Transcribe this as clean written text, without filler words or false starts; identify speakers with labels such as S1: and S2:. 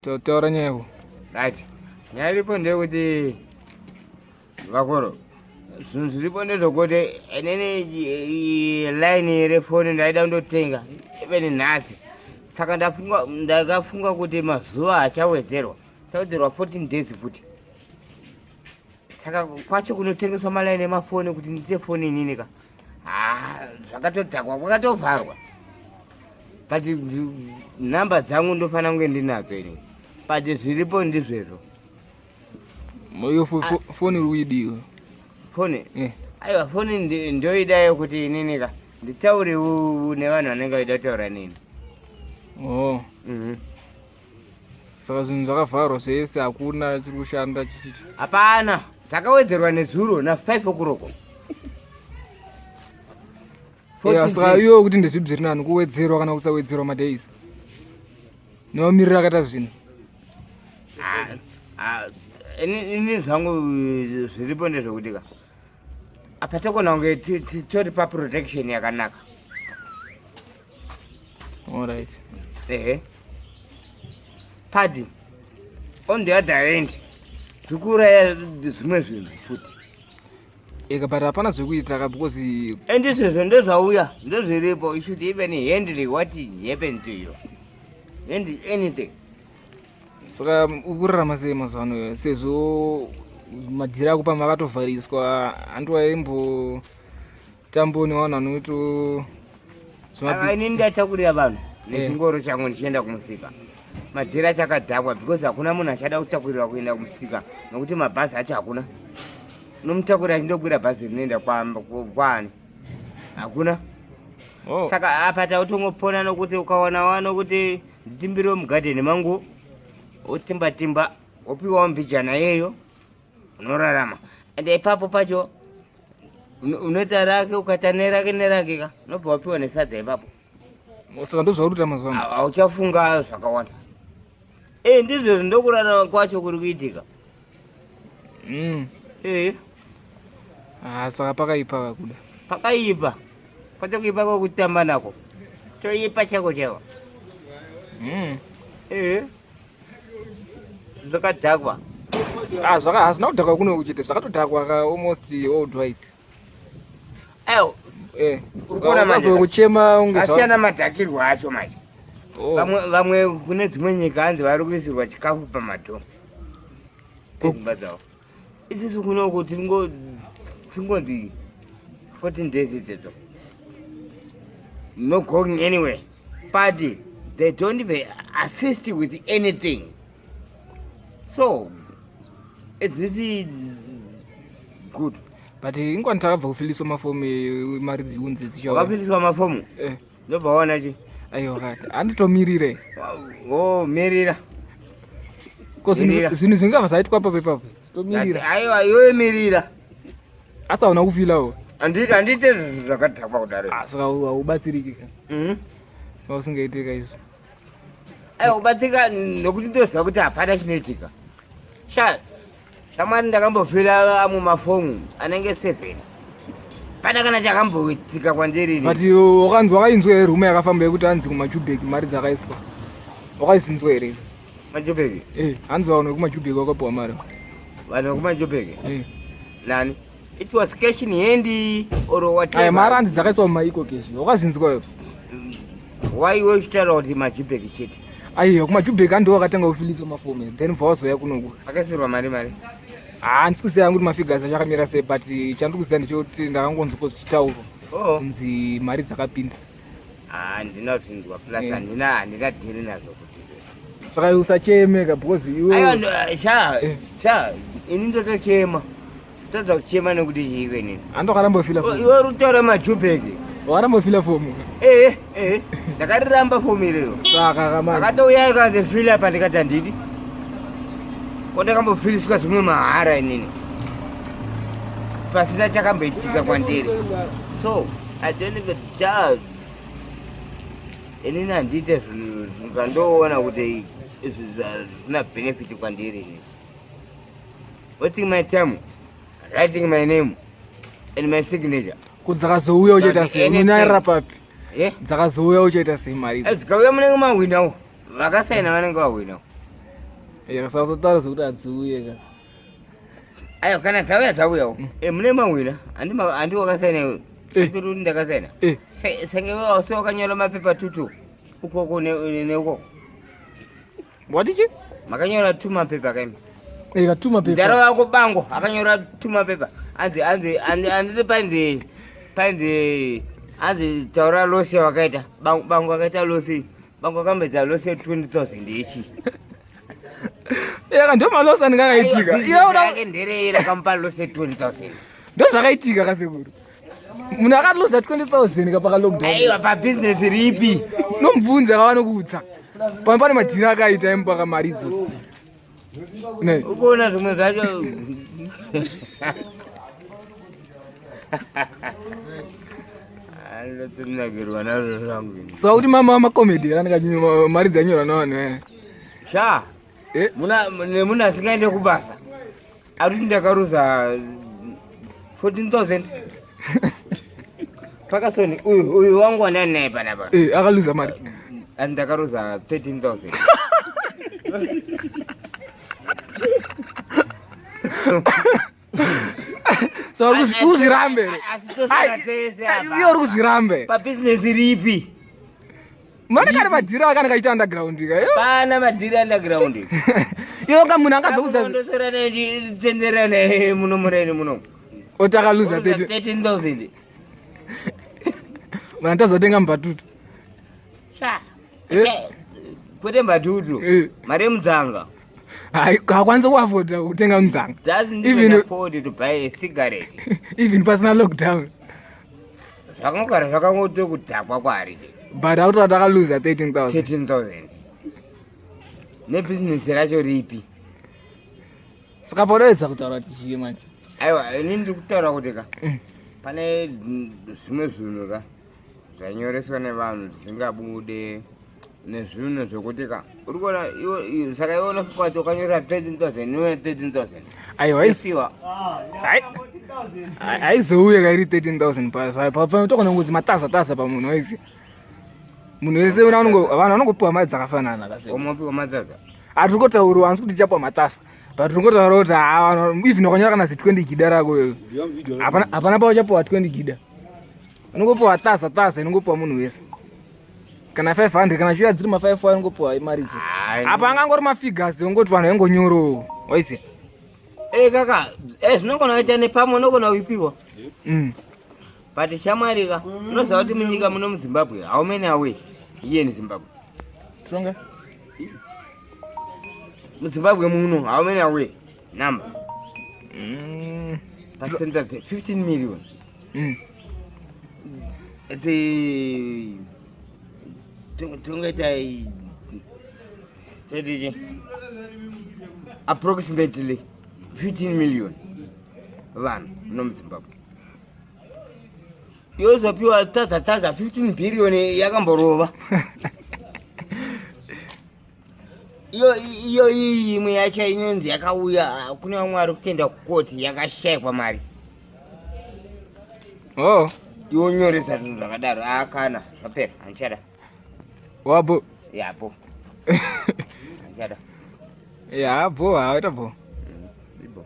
S1: Taura nyaya yako.
S2: Right. Nyaya iripo ndeyekuti vakoro zvinhu zviripo ndezvokuti inini line refoni ndaida kundotenga even nhasi saka ndafunga ndakafunga kuti mazuva achawedzerwa tawedzerwa 14 days futi saka kwacho kunotengeswa malaini emafoni kuti ndiite foni inini ka Ah, zvakatodhakwa kwakatovharwa but nhamba dzangu ndofanira kunge ndinadzo ini but zviripo ndizvezvo.
S1: Iyo foni uri kuidiwa?
S2: Foni eh. Aiwa, foni ndoidayo kuti inini ka nditaure nevanhu vanenge vaida kutaura neni.
S1: Oh. Saka zvinhu zvakavharwa zvese, hakuna chiri kushanda chichichi?
S2: Hapana, dzakawedzerwa nezuro na5 okuroko.
S1: Saka iwe kuti ndezvipi zviri nani, kuwedzerwa kana kusawedzerwa madays nemamiriro akaita zvinhu?
S2: Ah, ini zvangu zviripo ndezvekuti ka apa togona kunge tori paprotection yakanaka.
S1: Alright.
S2: Ehe, but on the other hand zvikuuraya zvimwe zvinhu futi.
S1: Eka, but hapana zvekuita ka because
S2: And izvezvo ndezvauya, ndezviripo. You should even handle what happened to you, handle anything.
S1: Saka ukurarama sei mazuva ano, sezvo madhiri ako pamwe akatovhariswa, handi waimbo tambo nevanhu vanoito?
S2: Ini ndatakurira vanhu nechingoro changu ndichienda kumusika. Madhiri acho akadhakwa because hakuna munhu achada kutakurirwa kuenda kumusika nokuti mabhazi acho hakuna. Unomutakurira achindokwira bhazi rinoenda kwaani? Hakuna.
S1: Oh.
S2: Saka apa tautongopona nokuti ukawana wano kuti nditimbiriwe mugadheni mangu, wotimba timba, wopiwawo mbijana yeyo, unorarama. Ende ipapo pacho unoita rake, ukaita nerake nerake ka, unobva wapiwa nesadza ipapo.
S1: Saka ndozvauri kuita mazuva ano?
S2: Hauchafunga zvakawanda. E, ndizvo ndokurarama kwacho kuri kuitika. E.
S1: Ah, saka pakaipa kakuda.
S2: Pakaipa kwacho, kuipa kwekutamba nako, toipa chako chako. E, zvakadhakwa.
S1: Ah, zvaka hazvina kudhakwa kuno kuchete, zvakatodhakwa ka almost worldwide.
S2: Ayo.
S1: Eh.
S2: Uri kuona manje?
S1: Kuchema unge
S2: Asiyana madhakirwo acho manje.
S1: Oh.
S2: Vamwe kune dzimwe nyika hanzi vari kuisirwa chikafu pamadho edzimba dzavo. Isusu kunoku tingonzi 14 days idzedzo, no going anywhere, but they don't even assist with anything, so it's really good.
S1: But ingwani takabva kufiliswa mafomu, mari dziunze dzichauya.
S2: Wakafiliswa mafomu?
S1: Eh.
S2: Ndobva waona chi?
S1: Aiwa kati handitomirire.
S2: O, mirira.
S1: Ko zvinhu
S2: Mirira.
S1: zvinhu zvingabva zvaitwa papo ipapo, tomirira.
S2: Aiwa, iwe mirira.
S1: Asi hauna kufilawo?
S2: Handiite zvakadhakwa kudaro.
S1: Ah, saka haubatsiriki ka?
S2: Mhm.
S1: Usingaiteka izvi.
S2: Aiwa, kubatsirika nokuti ndoziva kuti hapana chinoitika. Sha, shamwari, ndakambofila amwe mafomu anenge 7, pana kana chakamboitika kwandiri.
S1: But wakanzwa, wakainzwa here rumour yakafamba yekuti hanzi kumaJubek mari dzakaiswa? Wakaizinzwa here?
S2: MaJubeki?
S1: Eh, hanzi vanhu vekumaJubek vakapiwa mari.
S2: Vanhu vekumaJubeki?
S1: Eh.
S2: Nani? It was cash in hand or whatever?
S1: Aya mari hanzi dzakaiswa mumaEcoCash, wakazinzwa ipo?
S2: Why iwe uchitaura kuti maJubeki chete?
S1: Aiwa, kumaJubek handiwo wakatanga kufiliswa mafomu, then bva wazoya kunoku.
S2: Akaisirwa mari?
S1: Ah, handisi kuziva hangu kuti mafigures acho akamira sei, but chandiri kuziva ndechekuti ndakangonzwa zvichitaurwa kunzi mari dzakapinda.
S2: Ah, handina kuzvinzwa, plus handina dhiri nazvo kuti
S1: Saka usachemeka because iwe
S2: Aiwa, sha. Sha, ini ndotochema, tadza kuchema nekuti chiiko inini?
S1: Handokaramba kufila fomu.
S2: Iwe uri kutaura maJubeki.
S1: Wakaramba kufila fomu?
S2: Ee, ndakariramba fomu irero.
S1: Saka kamani
S2: Akatouya akanzi fila pa, ndikati handidi. Ko ndakambofiliswa zvimwe mahara inini pasina chakamboitika kwandiri, so I don't even judge. Inini handiite zvinhu zvandoona kuti izvi zvisina benefit kwandiri inini. Wasting my time writing my name and my signature.
S1: Ko dzakazouya uchaita sei?
S2: Anything.
S1: Unonyarira papi?
S2: Eh?
S1: Dzakazouya uchaita sei mari idzi?
S2: Dzikauya munenge mahwinawo, vakasaina vanenge vahwinawo.
S1: Saka zvekuti hadziuye ka.
S2: Aiwa, kana dzauya dzauyawo. Mune mawina, handi wakasaina iwe? Ndiri kuti ndakasaina. Senge wase wakanyora mapepa tutu ukoko neukoko.
S1: Watichi?
S2: Makanyora tu mapepa kaimi.
S1: Ka tu mapepa.
S2: Ndaro wako bango akanyora tu mapepa. Anzi anzi anzi anditi painzi anzi taura loss yawakaita. Bango bango akaita loss. Bango akamedza loss ye 20,000 yechi.
S1: Ka ndo maloss anenge akaitika.
S2: Iwe uda yake nderei rakamupa loss ye 20,000.
S1: Ndo zvakaitika kasekuru. Munhu akaloza 20,000 kapaka lockdown.
S2: Aiwa, pabusiness ripi?
S1: Nomubvunza kavanokuudza. Pamwe pane madhiri akaita emupaka mari idzodzo. Ne.
S2: Ukuona zvimwe zvacho. Andotinakirwa nazvo zvangu ini.
S1: Saka kuti mama macomedy anenge mari dzanyorwa navanhu eh.
S2: Sha. Muna nemunhu asingaende kubasa. Ari ndakaruza 14,000. Pakasoni uyu uyu wangu wandani naye panapa.
S1: Akaluza mari.
S2: Ani ndakaruza 13,000.
S1: So uri kuzvirambe here?
S2: Asi tosara tese apa.
S1: Iwe uri kuzvirambe.
S2: Pabusiness ripi?
S1: Mane kari madhiri akanenge achiita underground ka.
S2: Pana madhiri underground.
S1: Iwe ka munhu angazoudza
S2: Ndosera nechitenderera naye muno mureni muno.
S1: Oti akaluza 30
S2: 13,000.
S1: Munhu atazotenga mubhatutu.
S2: Sha. Kwete mbatutu. Mari yemudzanga.
S1: Hai, hakwanisi kuafforda kutenga mudzanga.
S2: Doesn't even afford to buy a cigarette.
S1: Even pasina lockdown.
S2: Zvakangogara zvakangoti kudhakwa kwaari.
S1: But auti akaluza 13,000.
S2: 13,000. Nebhizinesi racho ripi?
S1: Saka paunoedza kutaura kuti chii manje?
S2: Aiwa, ini ndiri kutaura kuti ka pane zvimwe zvinhu ka zvanyoreswa nevanhu zvisingabude nezvinhu zvekuti ka uri kuona iwe, saka iwe unofunga kuti ukanyora 13,000 iwe 13,000
S1: Aiwa,
S2: isiwa.
S1: Haizouye kairi 13,000 togona kunzi matasa tasa pamunhu wese. Munhu wese vanhu vanongopiwa mari dzakafanana kase.
S2: Umopiwa matasa.
S1: Hatiri kutaura hanzi kuti tichapiwa matasa, but tiri kutaura kuti haa, vanhu even wakanyora kana zi 20 gida rako iyoyo, hapana pauchapiwa 20 gida. Unongopiwa tasa tasa inongopiwa munhu wese, kana 500, kana chiuya dziri ma5 inongopiwa mari idzo. Apa angangori mafigures ongoti vanhu vaingonyorowo, waiziya.
S2: Kaka, zvinogona kuita nepamwe unogona kuipiwa. But shamwari ka, unoziva kuti munyika muno muZimbabwe, how many are we here in Zimbabwe?
S1: Tronga.
S2: MuZimbabwe muno, how many are we number? Pacensus 15 million. It's a tongaita tedii approximately 15 million vanhu muno muZimbabwe. Yozopiwa taza taza 15 billion yakamborova iyo iyo iyi imwe yacho inonzi yakauya kune vamwe vari kutenda kukoti yakashayikwa mari.
S1: Oh.
S2: Iwonyoresa zvinhu zvakadaro, akana zvapera, handichada.
S1: Wabo.
S2: Yapo, handichada.
S1: Ya, bo, haita bo.
S2: Ibo.